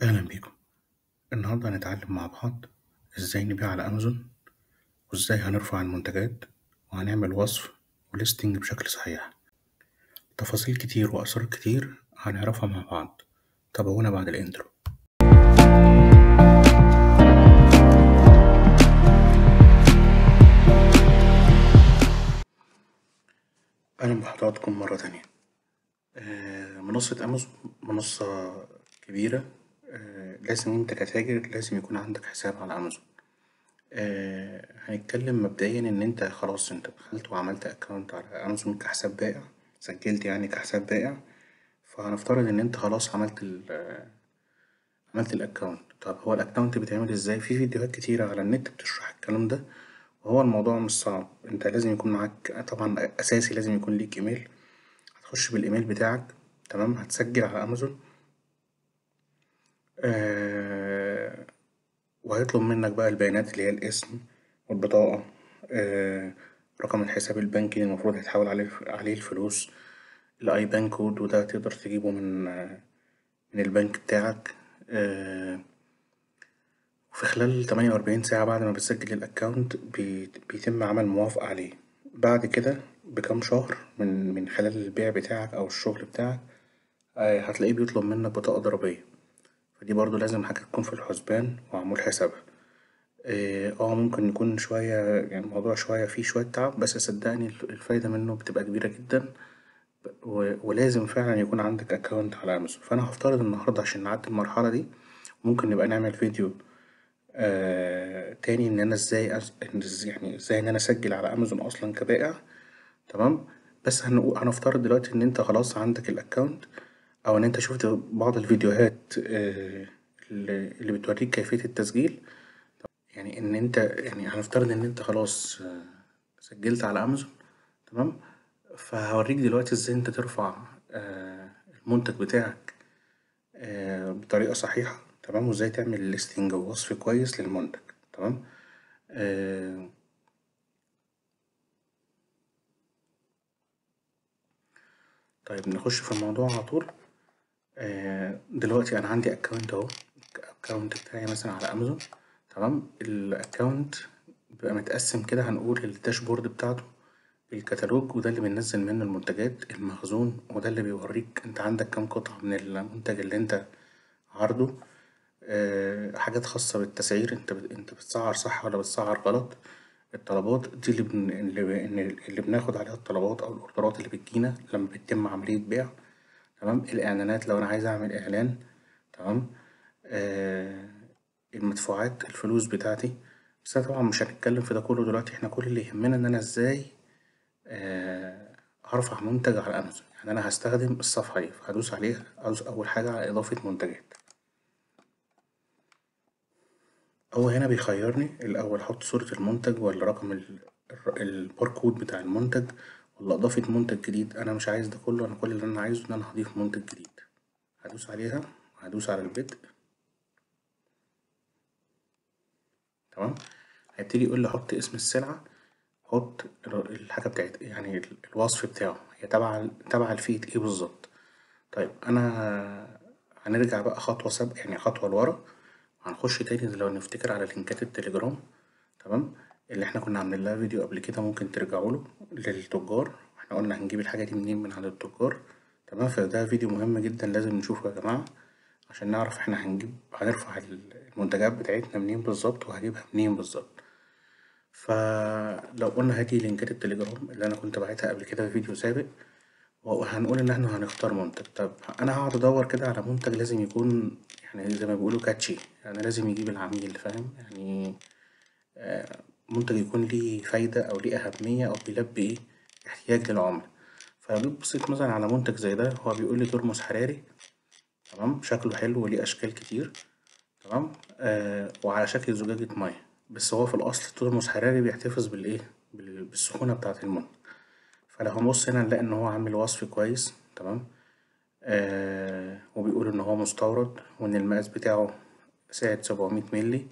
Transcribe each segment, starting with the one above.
أهلا بيكم. النهاردة هنتعلم مع بعض ازاي نبيع على أمازون، وازاي هنرفع المنتجات، وهنعمل وصف و listing بشكل صحيح. تفاصيل كتير وأسرار كتير هنعرفها مع بعض. تابعونا بعد ال intro. أهلا بحضراتكم مرة تانية. منصة أمازون منصة كبيرة، لازم انت كتاجر لازم يكون عندك حساب على أمازون. هنتكلم مبدئيا إن انت خلاص انت دخلت وعملت account على أمازون كحساب بائع، سجلت يعني كحساب بائع، فهنفترض إن انت خلاص عملت ال account. طب هو ال account بيتعمل ازاي؟ في فيديوهات كتيرة على النت بتشرح الكلام ده، وهو الموضوع مش صعب. انت لازم يكون معاك طبعا أساسي لازم يكون ليك ايميل، هتخش بالإيميل بتاعك، تمام، هتسجل على أمازون، وهيطلب منك بقى البيانات اللي هي الاسم والبطاقة، رقم الحساب البنكي اللي المفروض هيتحول عليه الفلوس، ال IBAN code، وده تقدر تجيبه من البنك بتاعك. وفي خلال 48 ساعة بعد ما بتسجل ال account بيتم عمل موافقة عليه. بعد كده بكام شهر من خلال البيع بتاعك أو الشغل بتاعك، هتلاقيه بيطلب منك بطاقة ضريبية، فدي برضو لازم حاجة تكون في الحسبان ومعمول حسابها. ممكن يكون شوية يعني الموضوع شوية فيه شوية تعب، بس صدقني الفايدة منه بتبقى كبيرة جدا، ولازم فعلا يكون عندك account على أمازون. فأنا هفترض النهاردة عشان نعدي المرحلة دي ممكن نبقى نعمل فيديو تاني إن أنا ازاي يعني ازاي إن أنا أسجل على أمازون أصلا كبائع، تمام. بس هنفترض دلوقتي إن أنت خلاص عندك ال account، أو إن أنت شفت بعض الفيديوهات اللي بتوريك كيفية التسجيل. يعني إن أنت يعني هنفترض إن أنت خلاص سجلت على أمازون، تمام. فهوريك دلوقتي ازاي أنت ترفع المنتج بتاعك بطريقة صحيحة، تمام، وازاي تعمل listing ووصف كويس للمنتج، تمام. طيب نخش في الموضوع على طول. دلوقتي أنا عندي account أهو، ال account بتاعي مثلا على أمازون، تمام. ال account بيبقى متقسم كده، هنقول ال dashboard بتاعته، الكتالوج، وده اللي بننزل منه المنتجات، المخزون، وده اللي بيوريك انت عندك كام قطعة من المنتج اللي انت عارضه، حاجات خاصة بالتسعير، انت بتسعر صح ولا بتسعر غلط، الطلبات دي اللي بناخد عليها الطلبات أو الأوردرات اللي بتجينا لما بتتم عملية بيع، تمام. الإعلانات لو أنا عايز أعمل إعلان، تمام. المدفوعات، الفلوس بتاعتي. بس أنا طبعا مش هنتكلم في ده كله دلوقتي، احنا كل اللي يهمنا إن أنا ازاي هرفع منتج على أمازون. يعني أنا هستخدم الصفحة دي، فهدوس عليها، هدوس أول حاجة على إضافة منتجات. هو هنا بيخيرني الأول أحط صورة المنتج ولا رقم الباركود بتاع المنتج ولا إضافة منتج جديد. أنا مش عايز ده كله، أنا كل اللي أنا عايزه إن أنا هضيف منتج جديد. هدوس عليها وهدوس على البدء، تمام. هيبتدي يقول لي حط اسم السلعة، حط الحاجة بتاعت يعني الوصف بتاعه، هي تبع الفئة ايه بالظبط. طيب أنا هنرجع بقى خطوة سابقة، يعني خطوة لورا، هنخش تاني لو نفتكر على لينكات التليجرام، تمام، اللي احنا كنا عاملين لها فيديو قبل كده، ممكن ترجعوا له للتجار. احنا قلنا هنجيب الحاجة دي منين؟ من عند التجار، تمام. فده فيديو مهم جدا لازم نشوفه يا جماعة، عشان نعرف احنا هنرفع المنتجات بتاعتنا منين بالظبط، وهجيبها منين بالظبط. فلو قلنا هاتي لينكات التليجرام اللي انا كنت باعتها قبل كده في فيديو سابق، وهنقول ان احنا هنختار منتج. طب انا هقعد ادور كده على منتج لازم يكون يعني زي ما بيقولوا catchy، يعني لازم يجيب العميل، فاهم يعني، منتج يكون ليه فايدة أو ليه أهمية أو بيلبي إيه احتياج للعملاء. فلو جيت بصيت مثلا على منتج زي ده، هو بيقول لي ترمس حراري، تمام، شكله حلو وليه أشكال كتير، تمام، وعلى شكل زجاجة مية، بس هو في الأصل ترمس حراري بيحتفظ بالإيه، بالسخونة بتاعة المنتج. فلو هنبص هنا نلاقي إن هو عامل وصف كويس، تمام، وبيقول إن هو مستورد، وإن المقاس بتاعه سعة 700 مللي،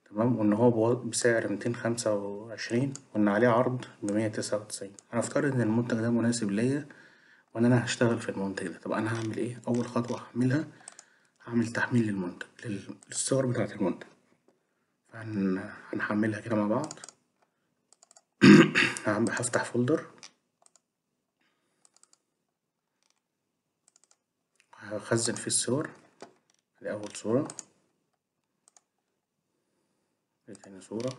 تمام، وإن هو بسعر 225، وإن عليه عرض ب199. هنفترض إن المنتج ده مناسب ليا وإن أنا هشتغل في المنتج ده. طب أنا هعمل إيه؟ أول خطوة هعملها هعمل تحميل للمنتج، للصور بتاعة المنتج. هنحملها كده مع بعض. هفتح folder، هخزن فيه الصور. دي أول صورة، دي تاني صورة،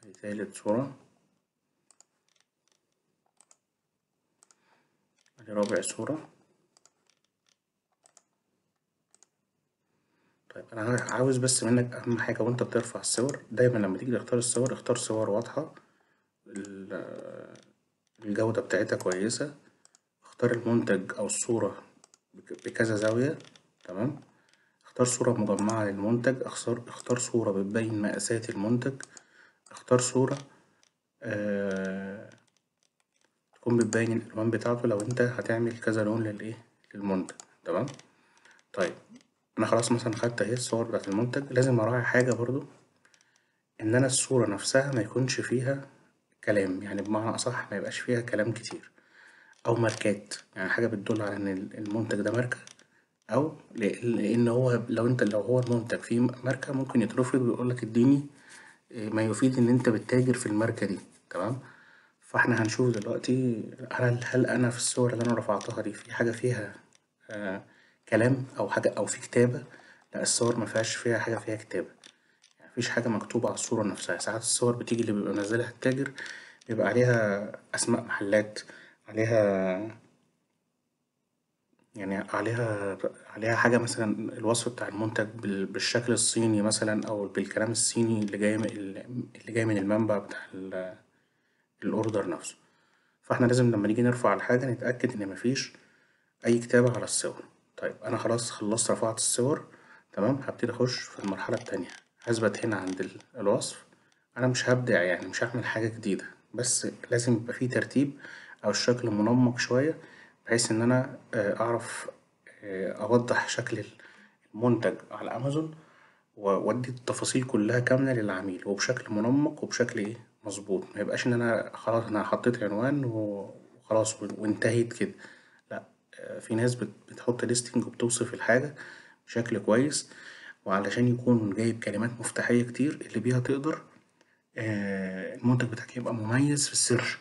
دي تالت صورة، دي رابع صورة. طيب أنا عاوز بس منك أهم حاجة وأنت بترفع الصور، دايما لما تيجي تختار الصور اختار صور واضحة، الجودة بتاعتها كويسة، اختار المنتج أو الصورة بكذا زاوية، تمام؟ اختار صورة مجمعة للمنتج، اختار صورة بتبين مقاسات المنتج، اختار صورة تكون بتبين الألوان بتاعته لو انت هتعمل كذا لون للمنتج، تمام؟ طيب أنا خلاص مثلا خدت اهي الصور بتاعت المنتج. لازم أراعي حاجة برضو، إن أنا الصورة نفسها ما يكونش فيها كلام، يعني بمعنى أصح ما يبقاش فيها كلام كتير أو ماركات، يعني حاجة بتدل على إن المنتج ده ماركة، أو لأن هو لو هو المنتج فيه ماركة ممكن يترفض ويقولك اديني ما يفيد إن أنت بتتاجر في الماركة دي، تمام؟ فاحنا هنشوف دلوقتي هل أنا في الصور اللي أنا رفعتها دي في حاجة فيها كلام أو حاجة أو في كتابة. لا، الصور مفيهاش فيها حاجة فيها كتابة، يعني مفيش حاجة مكتوبة على الصورة نفسها. ساعات الصور بتيجي اللي بيبقى منزلها التاجر بيبقى عليها أسماء محلات، عليها يعني عليها حاجة مثلا الوصف بتاع المنتج بالشكل الصيني مثلا، أو بالكلام الصيني اللي جاي من المنبع بتاع ال order نفسه. فاحنا لازم لما نيجي نرفع الحاجة نتأكد إن مفيش أي كتابة على الصور. طيب أنا خلاص خلصت رفعت الصور، تمام؟ هبتدي أخش في المرحلة التانية. هثبت هنا عند الوصف. أنا مش هبدع، يعني مش هعمل حاجة جديدة، بس لازم يبقى فيه ترتيب أو الشكل منمق شوية، بحيث إن أنا أعرف أوضح شكل المنتج على أمازون وأدي التفاصيل كلها كاملة للعميل، وبشكل منمق وبشكل مظبوط. ميبقاش إن أنا خلاص أنا حطيت عنوان وخلاص وانتهيت كده، لأ، في ناس بتحط listing وبتوصف الحاجة بشكل كويس، وعلشان يكون جايب كلمات مفتاحية كتير اللي بيها تقدر المنتج بتاعك يبقى مميز في ال search.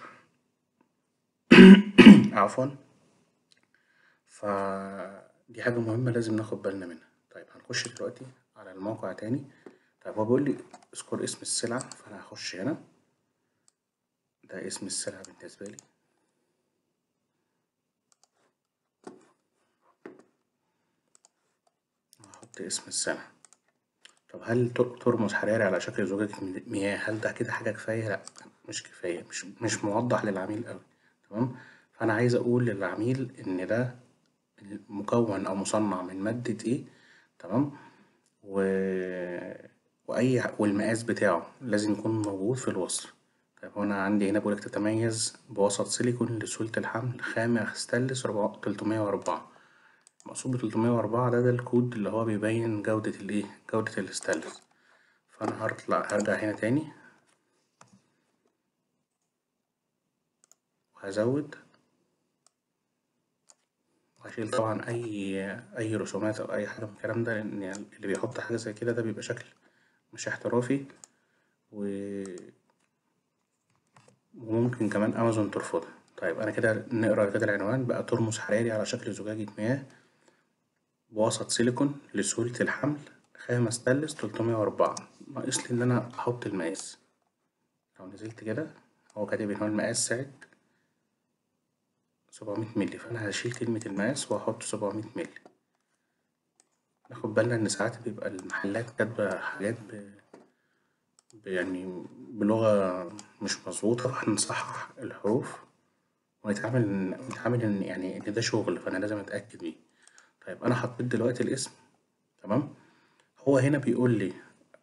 عفوا. فدي حاجة مهمة لازم ناخد بالنا منها. طيب هنخش دلوقتي على الموقع تاني. طيب هو بيقول لي اذكر اسم السلعة، فأنا هخش هنا، ده اسم السلعة بالنسبة لي. هحط اسم السلعة. طب هل ترمز حراري على شكل زجاجة مياه، هل ده كده حاجة كفاية؟ لأ، مش كفاية، مش موضح للعميل أوي، تمام؟ فأنا عايز أقول للعميل إن ده مكون أو مصنع من مادة إيه، تمام؟ والمقاس بتاعه لازم يكون موجود في الوصف. طيب هو أنا عندي هنا بيقولك تتميز بوسط سيليكون لسهولة الحمل، خامة ستانلس 304. المقصود بتلتمية وأربعة ده الكود اللي هو بيبين جودة الإيه؟ جودة الستانلس. فأنا هرجع هنا تاني وهزود وهشيل طبعا أي رسومات أو أي حاجة من الكلام ده، لأن اللي بيحط حاجة زي كده ده بيبقى شكل مش احترافي، وممكن كمان أمازون ترفضها. طيب أنا كده نقرأ كده العنوان بقى: ترمس حراري على شكل زجاجة مياه بوسط سيليكون لسهولة الحمل، خامة ستانلس 304. ناقص لي إن أنا أحط المقاس. لو نزلت كده هو كاتب إن هو المقاس سعة 700 مللي، فأنا هشيل كلمة المقاس وهحط 700 مللي. ناخد بالنا إن ساعات بيبقى المحلات كاتبة حاجات يعني بلغة مش مظبوطة، فاحنا نصحح الحروف ونتعامل إن يعني إن ده شغل، فأنا لازم أتأكد بيه. طيب أنا حطيت دلوقتي الاسم، تمام؟ هو هنا بيقول لي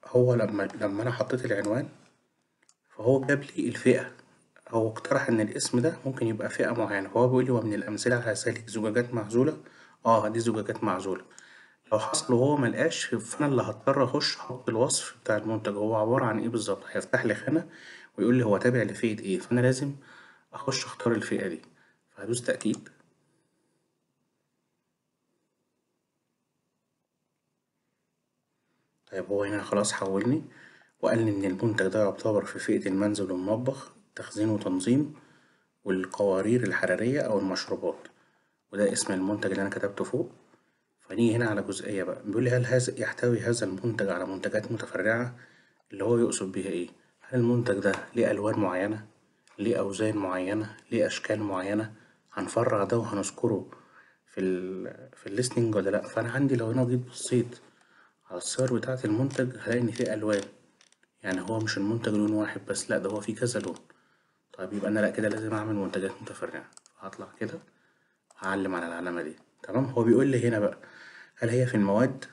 هو لما أنا حطيت العنوان فهو جاب لي الفئة، هو اقترح إن الاسم ده ممكن يبقى فئة معينة، فهو بيقول لي ومن الأمثلة على ذلك زجاجات معزولة. دي زجاجات معزولة. لو حصل وهو ملقاش، فأنا اللي هضطر أخش أحط الوصف بتاع المنتج هو عبارة عن إيه بالظبط. هيفتح لي خانة ويقول لي هو تابع لفئة إيه، فأنا لازم أخش أختار الفئة دي. فهدوس تأكيد. طيب هو هنا خلاص حولني وقالي إن المنتج ده يعتبر في فئة المنزل والمطبخ تخزين وتنظيم والقوارير الحرارية أو المشروبات، وده اسم المنتج اللي أنا كتبته فوق. فنيجي هنا على جزئية بقى، بيقولي هل هذا يحتوي هذا المنتج على منتجات متفرعة؟ اللي هو يقصد بيها إيه؟ هل المنتج ده ليه ألوان معينة؟ ليه أوزان معينة؟ ليه أشكال معينة؟ هنفرع ده وهنذكره في في ال listing ولا لأ؟ فأنا عندي لو أنا جيت بصيت على الصور بتاعة المنتج هلاقي إن فيه ألوان، يعني هو مش المنتج لون واحد بس، لأ ده هو فيه كذا لون. طيب يبقى أنا لأ كده لازم أعمل منتجات متفرعة، هطلع كده هعلم على العلامة دي. تمام. هو بيقول لي هنا بقى هل هي في المواد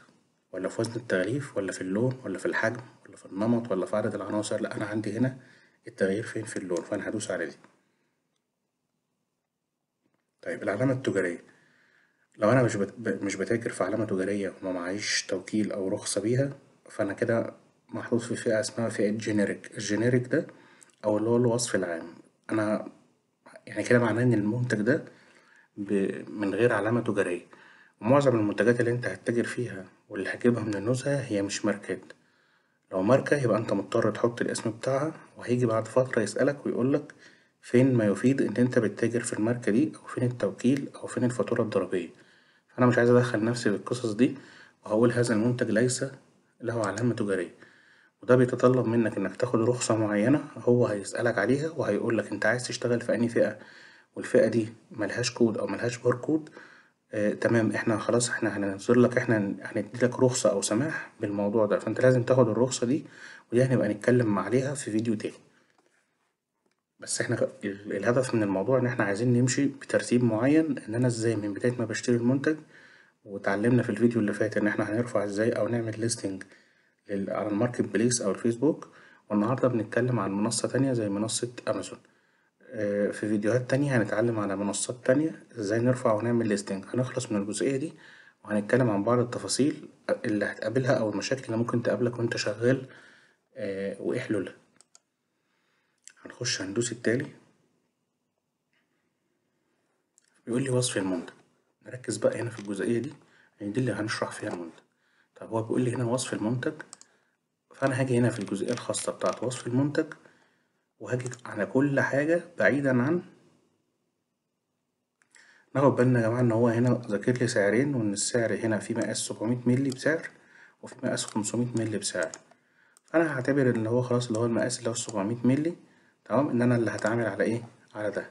ولا في وزن التغليف ولا في اللون ولا في الحجم ولا في النمط ولا في عدد العناصر؟ لأ أنا عندي هنا التغيير فين؟ في اللون، فأنا هدوس على دي. طيب العلامة التجارية، لو أنا مش بتاجر في علامة تجارية وما معيش توكيل أو رخصة بيها، فأنا كده محطوط في فئة اسمها فئة generic. ال generic ده أو اللي هو الوصف العام، أنا يعني كده معناه إن المنتج ده من غير علامة تجارية. ومعظم المنتجات اللي أنت هتتاجر فيها واللي هتجيبها من النزهة هي مش ماركات. لو ماركة يبقى أنت مضطر تحط الاسم بتاعها، وهيجي بعد فترة يسألك ويقولك فين ما يفيد إن أنت بتتاجر في الماركة دي، أو فين التوكيل، أو فين الفاتورة الضريبية. فأنا مش عايز أدخل نفسي في القصص دي، وهقول هذا المنتج ليس له علامة تجارية. وده بيتطلب منك إنك تاخد رخصة معينة هو هيسألك عليها وهيقولك أنت عايز تشتغل في أنهي فئة، والفئة دي ملهاش كود أو ملهاش باركود. تمام، إحنا خلاص إحنا هننزل لك، إحنا هنديلك رخصة أو سماح بالموضوع ده، فأنت لازم تاخد الرخصة دي، ودي هنبقى نتكلم عليها في فيديو تاني. بس إحنا الهدف من الموضوع إن إحنا عايزين نمشي بترتيب معين، إن أنا إزاي من بداية ما بشتري المنتج، واتعلمنا في الفيديو اللي فات إن إحنا هنرفع إزاي أو نعمل listing على ال marketplace أو الفيسبوك، والنهاردة بنتكلم عن منصة تانية زي منصة أمازون. في فيديوهات تانية هنتعلم على منصات تانية إزاي نرفع ونعمل listing. هنخلص من الجزئية دي وهنتكلم عن بعض التفاصيل اللي هتقابلها أو المشاكل اللي ممكن تقابلك وأنت شغال، وإيه حلولها. هنخش هندوس التالي، بيقول لي وصف المنتج. نركز بقى هنا في الجزئية دي لأن دي اللي هنشرح فيها المنتج. طب هو بيقول لي هنا وصف المنتج، فأنا هاجي هنا في الجزئية الخاصة بتاعة وصف المنتج، وهاجي على كل حاجة بعيدا عن، ناخد بالنا يا جماعة إن هو هنا ذاكر لي سعرين، وإن السعر هنا في مقاس 700 مللي بسعر وفي مقاس 500 مللي بسعر. فأنا هعتبر إن هو خلاص اللي هو المقاس اللي هو 700 مللي، تمام، إن أنا اللي هتعامل على إيه؟ على ده.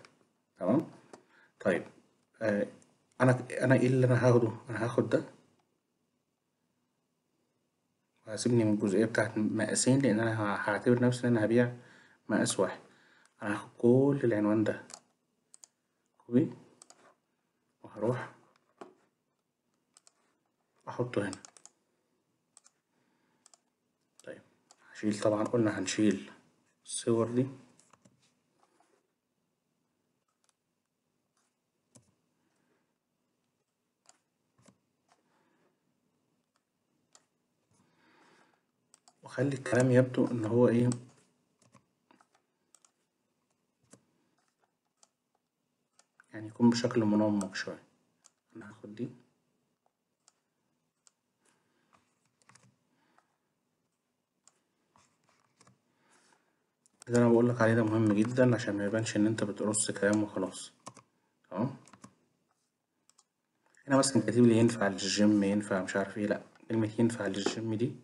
تمام. طيب أنا إيه اللي أنا هاخده؟ أنا هاخد ده، وهسيبني من الجزئية بتاعت مقاسين لأن أنا هعتبر نفسي إن أنا هبيع مقاس واحد. أنا هاخد كل العنوان ده copy وهروح أحطه هنا. طيب هشيل، طبعا قلنا هنشيل الصور دي، وخلي الكلام يبدو إن هو إيه، يعني يكون بشكل منمق شوية. أنا هاخد دي اللي أنا بقولك عليه ده مهم جدا عشان ما يبانش إن أنت بترص كلام وخلاص. تمام. هنا مثلا كاتب لي ينفع للجيم، ينفع مش عارف إيه، لأ كلمة ينفع للجيم دي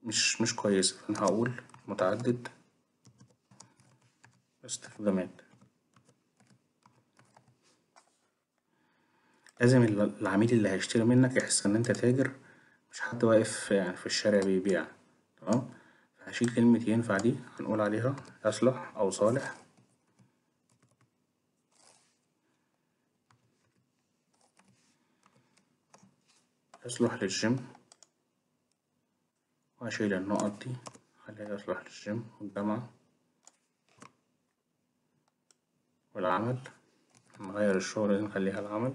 مش كويسة، فأنا هقول متعدد استخدامات. لازم العميل اللي هيشتري منك يحس إن أنت تاجر، مش حد واقف يعني في الشارع بيبيع. تمام. هشيل كلمة ينفع دي، هنقول عليها يصلح أو صالح يصلح للجيم، وهشيل النقط دي، خليها يصلح للجيم والجامعة والعمل، نغير الشغل دي نخليها العمل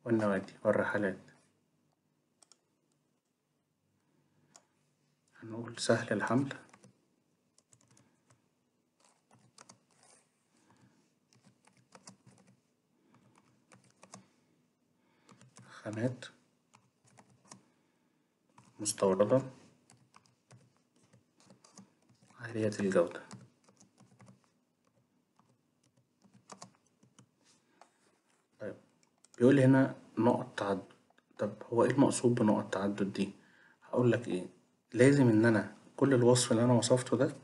والنوادي والرحلات. هنقول سهل الحمل، خامات مستوردة عالية الجودة. طيب بيقول لي هنا نقط تعدد. طب هو إيه المقصود بنقط تعدد دي؟ هقول لك إيه، لازم إن أنا كل الوصف اللي أنا وصفته ده،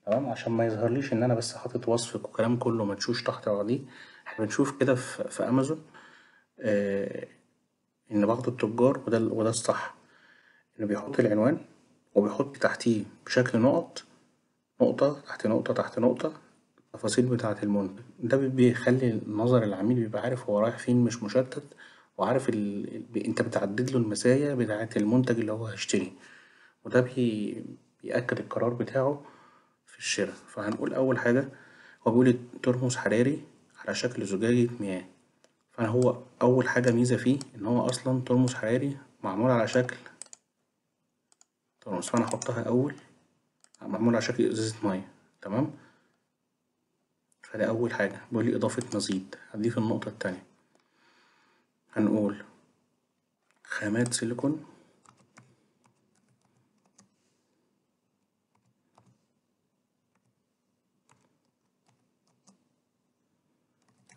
تمام، عشان ميظهرليش إن أنا بس حاطط وصف وكلام كله مدشوش تحت بعضيه. إحنا بنشوف كده في أمازون إن بعض التجار وده الصح، إنه بيحط العنوان وبيحط تحتيه بشكل نقط، نقطة تحت نقطة تحت نقطة التفاصيل بتاعة المنتج. ده بيخلي نظر العميل بيبقى عارف هو رايح فين، مش مشتت، وعارف أنت بتعددله المزايا بتاعة المنتج اللي هو هيشتريه، وده بيأكد القرار بتاعه في الشرا. فهنقول أول حاجة هو بيقولي ترمس حراري على شكل زجاجة مياه، فهو أول حاجة ميزة فيه إن هو أصلا ترمس حراري معمول على شكل ترمس، فأنا هحطها أول، معمول على شكل إزازة مية، تمام. فده أول حاجة. بيقولي إضافة مزيد، هضيف النقطة التانية، هنقول خامات سيليكون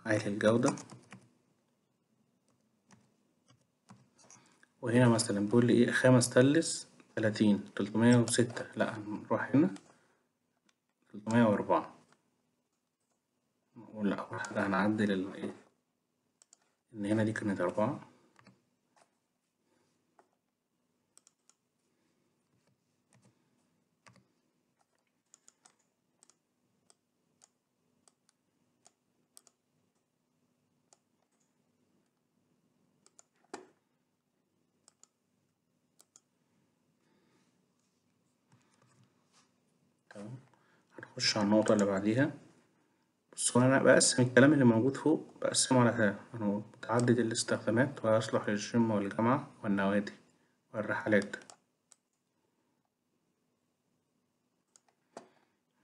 عالي الجودة. وهنا مثلا بيقول لي إيه، خامة ستانلس 30 306، لأ هنروح هنا 304، نقول أول حاجة هنعدل الإيه، إن هنا دي كانت 4، تمام. هنخش على النقطة اللي بعديها. بصوا أنا بقسم الكلام اللي موجود فوق بقسمه على 3، هنقول متعدد الاستخدامات ويصلح للجيم والجامعة والنوادي والرحلات.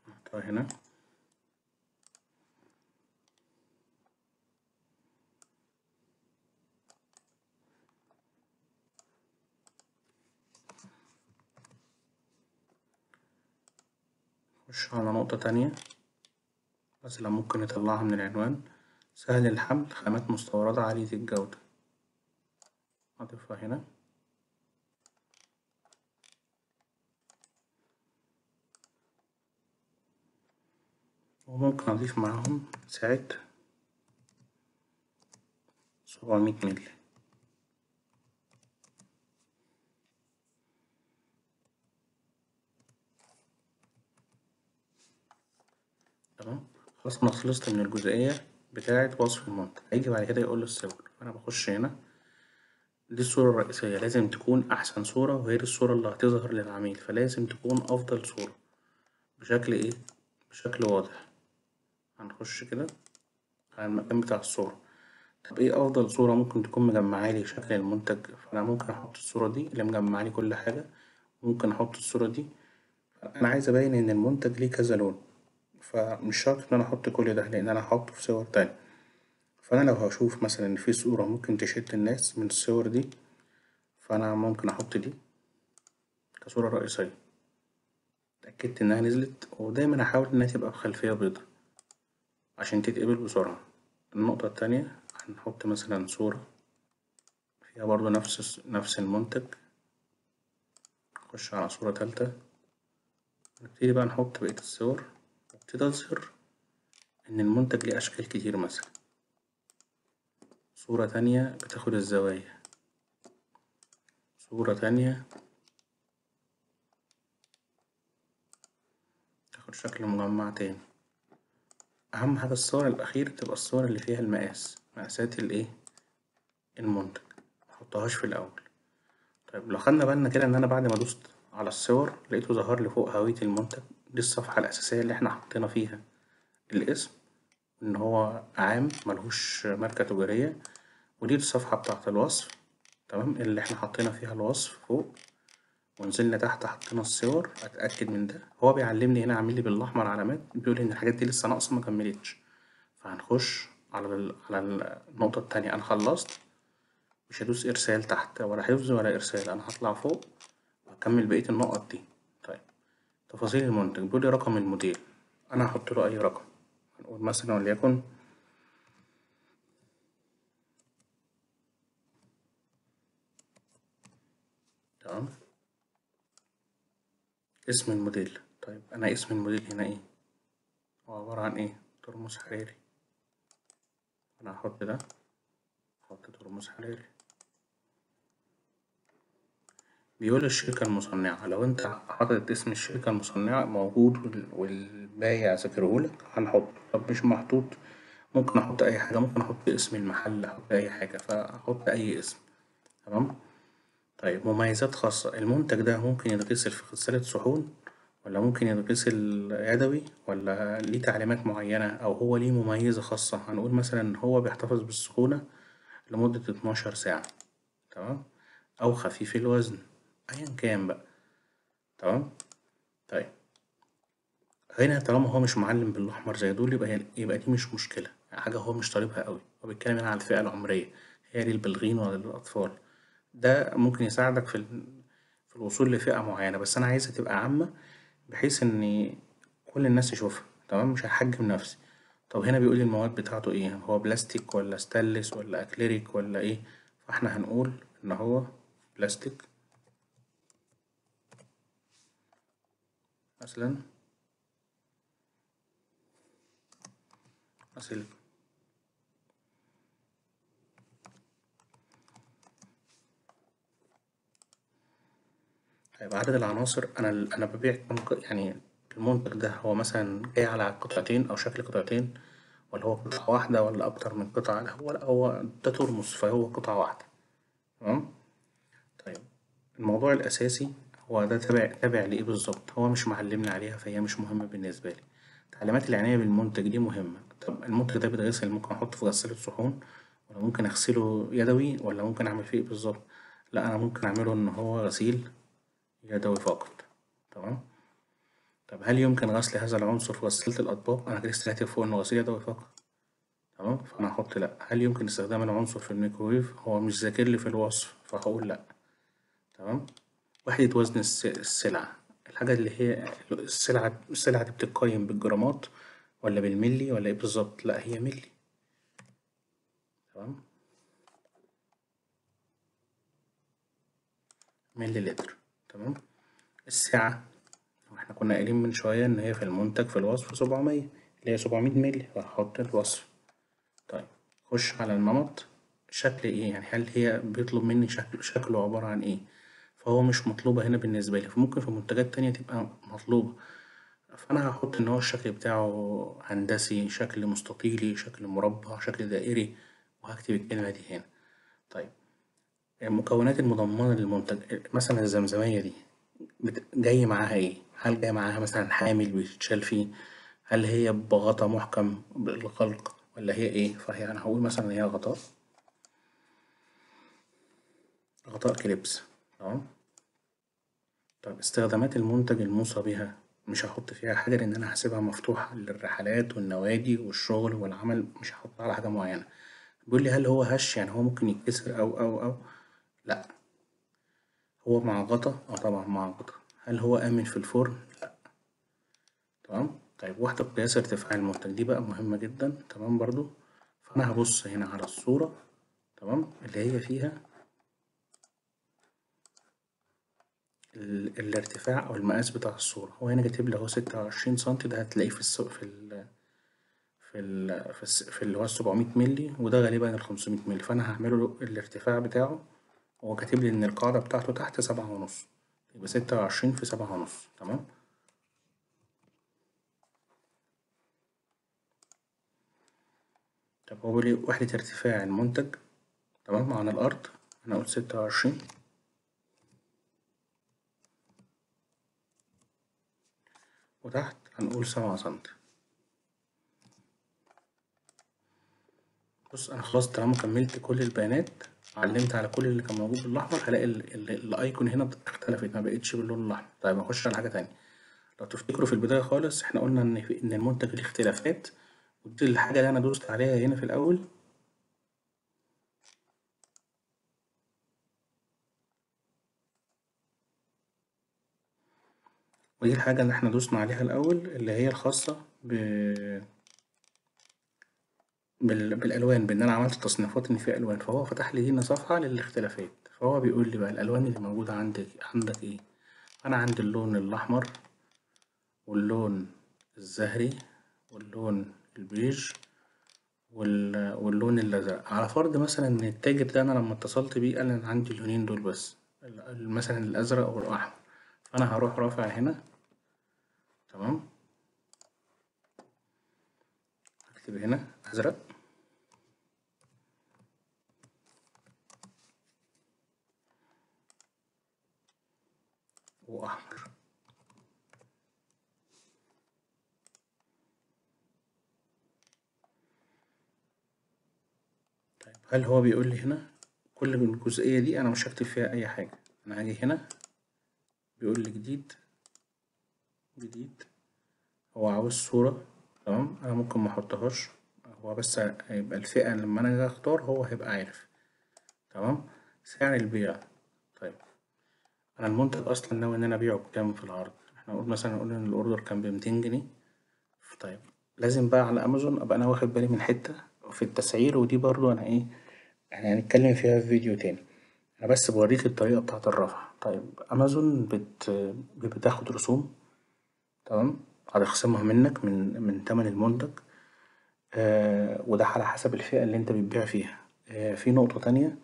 نحطها هنا. نخش على نقطة تانية مثلا ممكن نطلعها من العنوان، سهل الحمل، خامات مستوردة عالية الجودة، أضيفها هنا. وممكن أضيف معاهم سعة 700 مللي. تمام، خلاص أنا خلصت من الجزئية بتاعة وصف المنتج. هيجي بعد كده يقول لي الصور، فأنا بخش هنا، دي الصورة الرئيسية، لازم تكون أحسن صورة وهي دي الصورة اللي هتظهر للعميل، فلازم تكون أفضل صورة بشكل إيه؟ بشكل واضح. هنخش كده على المكان بتاع الصورة. طب إيه أفضل صورة ممكن تكون مجمعالي شكل المنتج؟ فأنا ممكن أحط الصورة دي اللي مجمعالي كل حاجة، ممكن أحط الصورة دي. أنا عايز أبين إن المنتج ليه كذا لون، فمش شرط إن أنا أحط كل ده لأن أنا هحطه في صور تانية. فأنا لو هشوف مثلا إن في صورة ممكن تشد الناس من الصور دي، فأنا ممكن أحط دي كصورة رئيسية. اتأكدت إنها نزلت، ودايما أحاول إنها تبقى بخلفية بيضة عشان تتقبل بسرعة. النقطة التانية هنحط مثلا صورة فيها برضو نفس المنتج. نخش على صورة تالتة، نبتدي بقى نحط بقية الصور، وابتدي أظهر إن المنتج ليه أشكال كتير. مثلا صورة تانية بتاخد الزوايا، صورة تانية تاخد شكل مجمع تاني. أهم حاجة الصور الأخيرة تبقى الصور اللي فيها المقاس، مقاسات الإيه؟ المنتج، محطهاش في الأول. طيب لو خدنا بالنا كده إن أنا بعد ما دوست على الصور لقيته ظهر لي فوق هوية المنتج، دي الصفحة الأساسية اللي إحنا حطينا فيها الاسم إن هو عام ملهوش ماركة تجارية، ودي الصفحة بتاعة الوصف، تمام، اللي إحنا حطينا فيها الوصف فوق، ونزلنا تحت حطينا الصور. أتأكد من ده، هو بيعلمني هنا عامل لي بالأحمر علامات، بيقول إن الحاجات دي لسه ناقصة ما كملتش. فهنخش على النقطة التانية. أنا خلصت، مش هدوس إرسال تحت ولا حفظ ولا إرسال، أنا هطلع فوق وهكمل بقية النقط دي. طيب تفاصيل المنتج، بيقولي رقم الموديل، أنا هحطله أي رقم، هنقول مثلا وليكن تمام، اسم الموديل. طيب أنا اسم الموديل هنا إيه؟ هو عبارة عن إيه؟ ترمس حراري. أنا هحط ده، هحط ترمس حراري. بيقول الشركة المصنعة، لو أنت حاطط اسم الشركة المصنعة موجود والبايع ذاكرهولك هنحطه، طب مش محطوط ممكن أحط أي حاجة، ممكن أحط اسم المحل، أحط أي حاجة، فهحط أي اسم. تمام. طيب مميزات خاصة، المنتج ده ممكن يتغسل في غسالة صحون ولا ممكن يتغسل يدوي ولا ليه تعليمات معينة أو هو ليه مميزة خاصة؟ هنقول مثلا إن هو بيحتفظ بالسخونة لمدة 12 ساعة، تمام، أو خفيف الوزن، أيا كان بقى. تمام. طيب هنا طالما هو مش معلم بالأحمر زي دول يبقى دي مش مشكلة، حاجة هو مش طالبها قوي. هو بيتكلم هنا على الفئة العمرية، هي للبالغين ولا للأطفال؟ ده ممكن يساعدك في الوصول لفئة معينة، بس أنا عايزها تبقى عامة بحيث إن كل الناس تشوفها. تمام، مش هحجم نفسي. طب هنا بيقول لي المواد بتاعته إيه، هو بلاستيك ولا ستانلس ولا أكليريك ولا إيه؟ فإحنا هنقول إن هو بلاستيك مثلا، سيليكون. طيب عدد العناصر، أنا ببيع يعني المنتج ده هو مثلا جاي على قطعتين أو شكل قطعتين، ولا هو قطعة واحدة ولا أكتر من قطعة؟ لا، هو ده ترمس فهو قطعة واحدة. تمام. طيب الموضوع الأساسي هو ده تابع لإيه بالظبط؟ هو مش معلمني عليها فهي مش مهمة بالنسبة لي. تعليمات العناية بالمنتج دي مهمة. طب المنتج ده بيتغسل، ممكن أحطه في غسالة صحون ولا ممكن أغسله يدوي ولا ممكن أعمل فيه إيه بالظبط؟ لا، أنا ممكن أعمله إن هو غسيل يدوي فقط. تمام. طب هل يمكن غسل هذا العنصر في غسالة الأطباق؟ أنا لسه كاتب فوق إنه غسيل يدوي فقط. تمام، فأنا هحط لأ. هل يمكن استخدام العنصر في الميكروويف؟ هو مش ذاكر لي في الوصف فهقول لأ. تمام. وحدة وزن السلعة، الحاجة اللي هي السلعة دي بتتقيم بالجرامات ولا بالملي ولا إيه بالظبط؟ لأ، هي ملي. تمام، ملي لتر. تمام. السعة احنا كنا قايلين من شوية إن هي في المنتج في الوصف 700، اللي هي 700 ملي، فهحط الوصف. طيب خش على النمط، شكل إيه؟ يعني هل هي بيطلب مني شكله عبارة عن إيه؟ فهو مش مطلوبة هنا بالنسبة لي، فممكن في منتجات تانية تبقى مطلوبة. فأنا هحط إن هو الشكل بتاعه هندسي، شكل مستطيلي، شكل مربع، شكل دائري، وهكتب الكلمة دي هنا. طيب المكونات المضمنة للمنتج، مثلا الزمزمية دي جاي معاها إيه؟ هل جاي معاها مثلا حامل بيتشال فيه؟ هل هي بغطا محكم بالغلق ولا هي إيه؟ فهي أنا هقول مثلا هي غطاء كليبس. تمام. طب استخدامات المنتج الموصى بها، مش هحط فيها حاجة لأن أنا هسيبها مفتوحة للرحلات والنوادي والشغل والعمل، مش هحطها على حاجة معينة. بيقول لي هل هو هش، يعني هو ممكن يتكسر أو أو أو؟ لأ. هو مع غطا؟ آه طبعا مع غطا. هل هو آمن في الفرن؟ لأ. تمام. طيب وحدة قياس ارتفاع المنتج دي بقى مهمة جدا. تمام برضو. فأنا هبص هنا على الصورة، تمام، اللي هي فيها الارتفاع أو المقاس بتاع الصورة. هو هنا كاتب لي أهو 26 سنتي، ده هتلاقيه في السوق في ال في ال في, الس في اللي هو 700 ملي، وده غالبا ال 500 ملي. فأنا هعمله الارتفاع بتاعه، هو كاتب لي إن القاعدة بتاعته تحت 7.5، يبقى 26 في 7.5. تمام. طب هو بيقول لي وحدة ارتفاع المنتج، تمام، عن الأرض، أنا قلت 26 وتحت هنقول 7 سنتي. بص أنا خلاص طالما كملت كل البيانات، علمت على كل اللي كان موجود بالأحمر، هلاقي الأيكون هنا اختلفت، ما بقتش باللون الأحمر. طيب أخش على حاجة تانية. لو تفتكروا في البداية خالص إحنا قلنا إن المنتج ليه اختلافات، ودي الحاجة اللي أنا دوست عليها هنا في الأول. ودي الحاجة اللي احنا دوسنا عليها الأول اللي هي الخاصة بالألوان، بإن أنا عملت تصنيفات إن في ألوان، فهو فتح لي هنا صفحة للاختلافات. فهو بيقول لي بقى الألوان اللي موجودة عندك إيه؟ أنا عندي اللون الأحمر واللون الزهري واللون البيج واللون الأزرق. على فرض مثلا إن التاجر ده أنا لما اتصلت بيه قال أنا عندي اللونين دول بس، مثلا الأزرق والأحمر، فأنا هروح رافع هنا، تمام، هكتب هنا أزرق وأحمر. طيب هل هو بيقول لي هنا كل الجزئية دي أنا مش هكتب فيها أي حاجة؟ أنا هاجي هنا بيقول لي جديد جديد، هو عاوز صورة، تمام، أنا ممكن ما أحطهاش، هو بس هيبقى الفئة لما أنا أجي أختار هو هيبقى عارف، تمام. سعر البيع، طيب أنا المنتج أصلا ناوي إن أنا أبيعه بكام في العرض؟ إحنا نقول مثلا، نقول إن الأوردر كان ب200 جنيه. طيب لازم بقى على أمازون أبقى أنا واخد بالي من حتة في التسعير، ودي برضو أنا إيه يعني هنتكلم فيها في فيديو تاني، أنا بس بوريك الطريقة بتاعة الرفع. طيب أمازون بتاخد رسوم، تمام، هتخصمها منك من تمن المنتج، وده على حسب الفئة اللي انت بتبيع فيها. في نقطة تانية،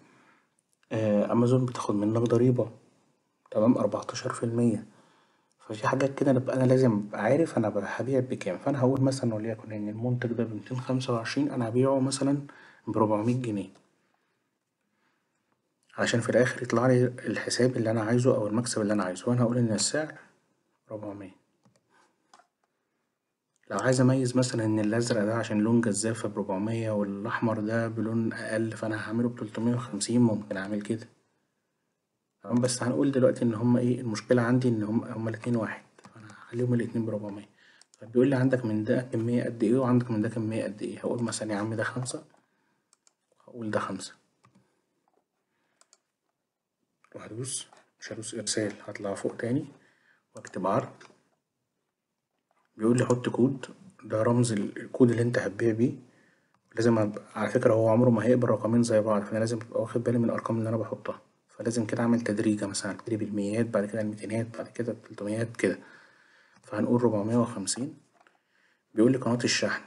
أمازون بتاخد منك ضريبة، تمام، 14%. ففي حاجات كده نبقى أنا لازم أبقى عارف أنا هبيع بكام. فأنا هقول مثلا وليكن إن المنتج ده ب225، أنا هبيعه مثلا ب400 جنيه، عشان في الآخر يطلع لي الحساب اللي أنا عايزه أو المكسب اللي أنا عايزه. وأنا هقول إن السعر 400. لو عايز أميز مثلا إن الأزرق ده عشان لون جذاب فب400، والأحمر ده بلون أقل فأنا هعمله ب350، ممكن أعمل كده، تمام. بس هنقول دلوقتي إن هما إيه المشكلة عندي، إن هما الاتنين واحد، فأنا هخليهم الاتنين ب400. طب بيقول لي عندك من ده كمية قد إيه وعندك من ده كمية قد إيه؟ هقول مثلا يا عم ده 5، هقول ده 5، وهدوس، مش هدوس إرسال، هطلع فوق تاني وأكتب عرض. بيقول لي حط كود، ده رمز الكود اللي انت هتبيع بيه. لازم أبقى على فكرة هو عمره ما هيقبل رقمين زي بعض، فأنا لازم أبقى واخد بالي من الأرقام اللي أنا بحطها. فلازم كده أعمل تدريجة، مثلا أبتدي بالميات، بعد كده الميتينات، بعد كده التلتميات كده. فهنقول 450. بيقول لي قناة الشحن،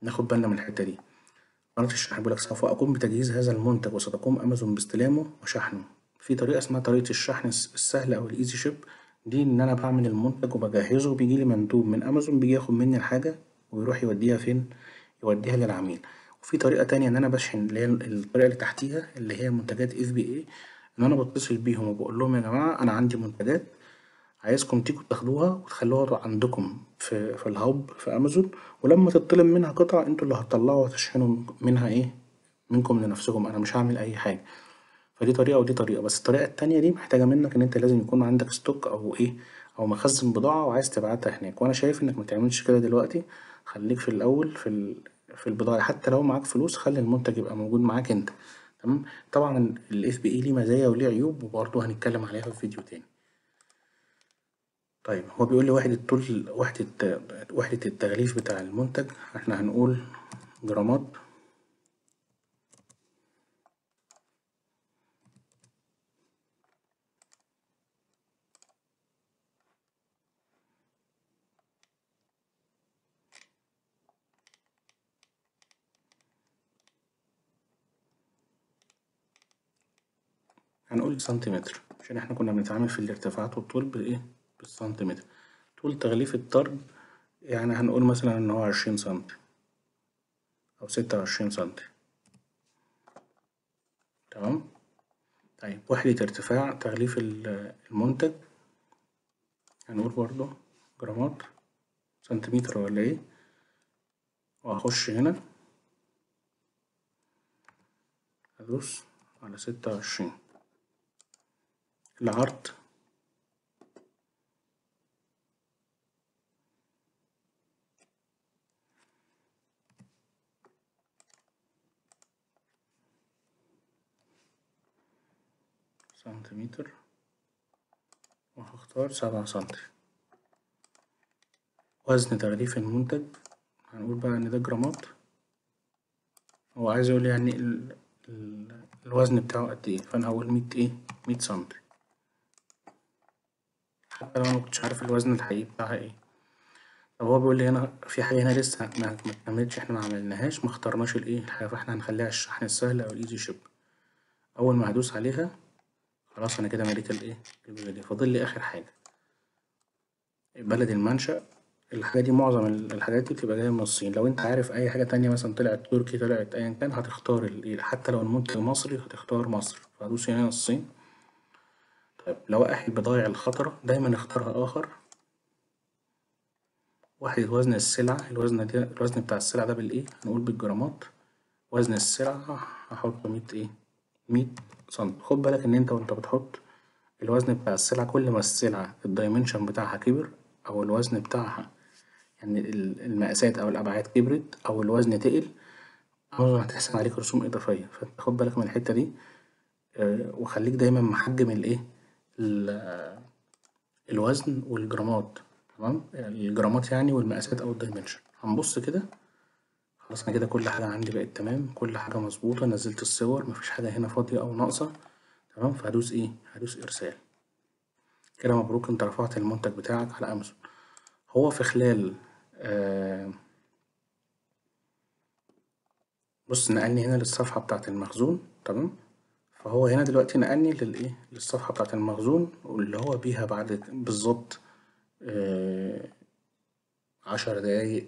ناخد بالنا من الحتة دي. قناة الشحن بيقول لك سوف أقوم بتجهيز هذا المنتج وستقوم أمازون باستلامه وشحنه. في طريقة اسمها طريقة الشحن السهلة أو ال easy ship، دي إن أنا بعمل المنتج وبجهزه وبيجي لي مندوب من أمازون بيجي ياخد مني الحاجة ويروح يوديها فين؟ يوديها للعميل. وفي طريقة تانية إن أنا بشحن، اللي هي الطريقة اللي تحتيها اللي هي منتجات FBA، إن أنا بتصل بيهم وبقول لهم يا جماعة أنا عندي منتجات عايزكم تيجوا تاخدوها وتخلوها عندكم في ال hub في أمازون، ولما تطلب منها قطع انتوا اللي هتطلعوا وتشحنوا منها إيه؟ منكم لنفسكم، أنا مش هعمل أي حاجة. فدي طريقة ودي طريقة، بس الطريقة التانية دي محتاجة منك إن أنت لازم يكون عندك stock أو إيه، أو مخزن بضاعة وعايز تبعتها هناك. وأنا شايف إنك ما تعملش كده دلوقتي، خليك في الأول في البضاعة، حتى لو معاك فلوس خلي المنتج يبقى موجود معاك أنت، تمام. طبعا ال FBA ليه مزايا وليه عيوب، وبرضه هنتكلم عليها في فيديو تاني. طيب هو بيقول لي وحدة طول، وحدة التغليف بتاع المنتج، احنا هنقول جرامات، هنقول سنتيمتر عشان احنا كنا بنتعامل في الارتفاعات والطول بالايه؟ بالسنتيمتر. طول تغليف الطرد يعني هنقول مثلا ان هو 20 سنتي او 26 سنتي، تمام. طيب وحدة ارتفاع تغليف المنتج هنقول برضو جرامات، سنتيمتر ولا ايه، وهخش هنا هدوس على 26. العرض سنتيمتر، وهختار 7 سنتي. وزن تغليف المنتج، هنقول بقى إن ده جرامات، هو عايز يقول يعني الوزن بتاعه قد إيه، فأنا هقول 100 إيه؟ 100 سنتي، حتى لو أنا مكنتش عارف الوزن الحقيقي بتاعها إيه. طب هو بيقول لي هنا في حاجة هنا لسه ما اتكملتش، إحنا ما عملناهاش، ما اخترناش الإيه؟ الحاجة، فإحنا هنخليها الشحن السهل أو ال easy ship. أول ما هدوس عليها خلاص أنا كده مليت الإيه؟ الجزء دي. فاضل لي آخر حاجة، بلد المنشأ. الحاجة دي معظم الحاجات دي بتبقى جاية من الصين. لو أنت عارف أي حاجة تانية مثلا طلعت تركي، طلعت أيا كان، هتختار الإيه؟ حتى لو المنتج مصري هتختار مصر، فهدوس هنا الصين. طيب لوائح البضائع الخطرة دايما اختارها آخر. وحدة وزن السلعة، الوزن ده، الوزن بتاع السلعة ده بالإيه؟ هنقول بالجرامات. وزن السلعة هحطه 100 إيه؟ 100 سم. خد بالك إن أنت وأنت بتحط الوزن بتاع السلعة، كل ما السلعة ال dimension بتاعها كبر أو الوزن بتاعها يعني المقاسات أو الأبعاد كبرت أو الوزن تقل، أمازون هتحسب عليك رسوم إضافية. فأنت خد بالك من الحتة دي، وخليك دايما محجم الإيه؟ الوزن والجرامات، تمام؟ الجرامات يعني والمقاسات أو ال dimension. هنبص كده، خلاص أنا كده كل حاجة عندي بقت تمام، كل حاجة مظبوطة، نزلت الصور، مفيش حاجة هنا فاضية أو ناقصة، تمام؟ فهدوس إيه؟ هدوس إرسال. كده مبروك، أنت رفعت المنتج بتاعك على أمازون. هو في خلال بص نقلني هنا للصفحة بتاعة المخزون، تمام؟ فهو هنا دلوقتي نقلني للإيه؟ للصفحة بتاعة المخزون، واللي هو بيها بعد بالظبط 10 دقايق،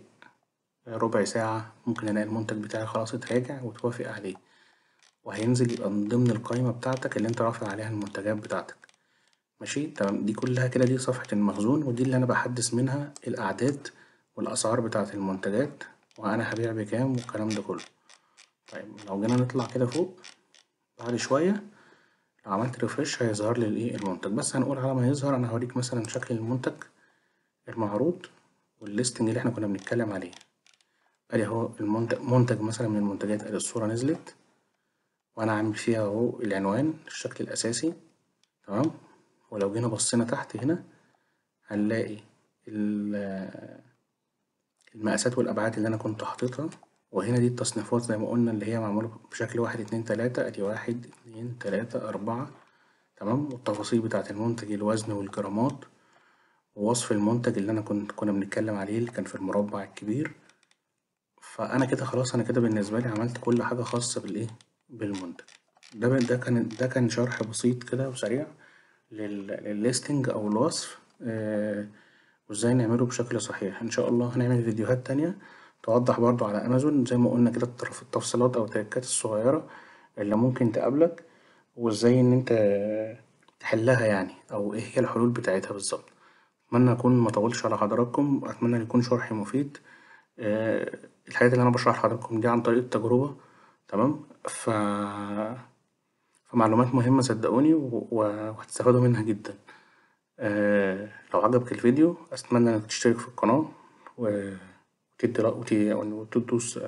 ربع ساعة، ممكن ألاقي المنتج بتاعي خلاص اتراجع وتوافق عليه، وهينزل يبقى من ضمن القايمة بتاعتك اللي انت رافع عليها المنتجات بتاعتك. ماشي تمام. دي كلها كده دي صفحة المخزون، ودي اللي أنا بحدث منها الأعداد والأسعار بتاعة المنتجات، وأنا هبيع بكام والكلام ده كله. طيب لو جينا نطلع كده فوق بعد شوية، لو عملت refresh هيظهر لي الإيه؟ المنتج. بس هنقول على ما يظهر أنا هوريك مثلا شكل المنتج المعروض وال listing اللي احنا كنا بنتكلم عليه. ادي اهو المنتج، منتج مثلا من المنتجات، ادي الصورة نزلت وانا عامل فيها اهو العنوان الشكل الاساسي، تمام؟ ولو جينا بصينا تحت هنا هنلاقي المقاسات والابعاد اللي انا كنت حاططها، وهنا دي التصنيفات زي ما قلنا اللي هي معمولة بشكل 1 2 3، ادي 1 2 3 4، تمام؟ والتفاصيل بتاعة المنتج، الوزن والجرامات، ووصف المنتج اللي انا كنا بنتكلم عليه اللي كان في المربع الكبير. فأنا كده خلاص، أنا كده بالنسبة لي عملت كل حاجة خاصة بالإيه؟ بالمنتج. ده كان شرح بسيط كده وسريع للل listing أو الوصف، وإزاي نعمله بشكل صحيح. إن شاء الله هنعمل فيديوهات تانية توضح برضو على أمازون زي ما قلنا كده التفصيلات أو التريكات الصغيرة اللي ممكن تقابلك، وإزاي إن أنت تحلها يعني، أو إيه هي الحلول بتاعتها بالظبط. أتمنى أكون ما طولتش على حضراتكم، وأتمنى إن يكون شرحي مفيد. الحاجات اللي أنا بشرحها لحضراتكم دي عن طريق التجربة، تمام؟ فمعلومات مهمة صدقوني، وهتستفادوا منها جدا. لو عجبك الفيديو أتمنى إنك تشترك في القناة وتدي رأي وتدوس.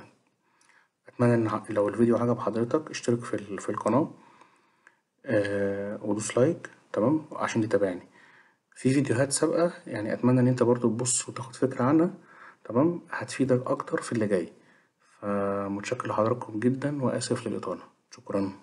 أتمنى إن لو الفيديو عجب حضرتك اشترك في القناة، ودوس like، تمام؟ عشان تتابعني في فيديوهات سابقة، يعني أتمنى إن أنت برضو تبص وتاخد فكرة عنها، تمام؟ هتفيدك أكتر في اللي جاي. فمتشكر لحضراتكم جدا وآسف للإطالة. شكرا.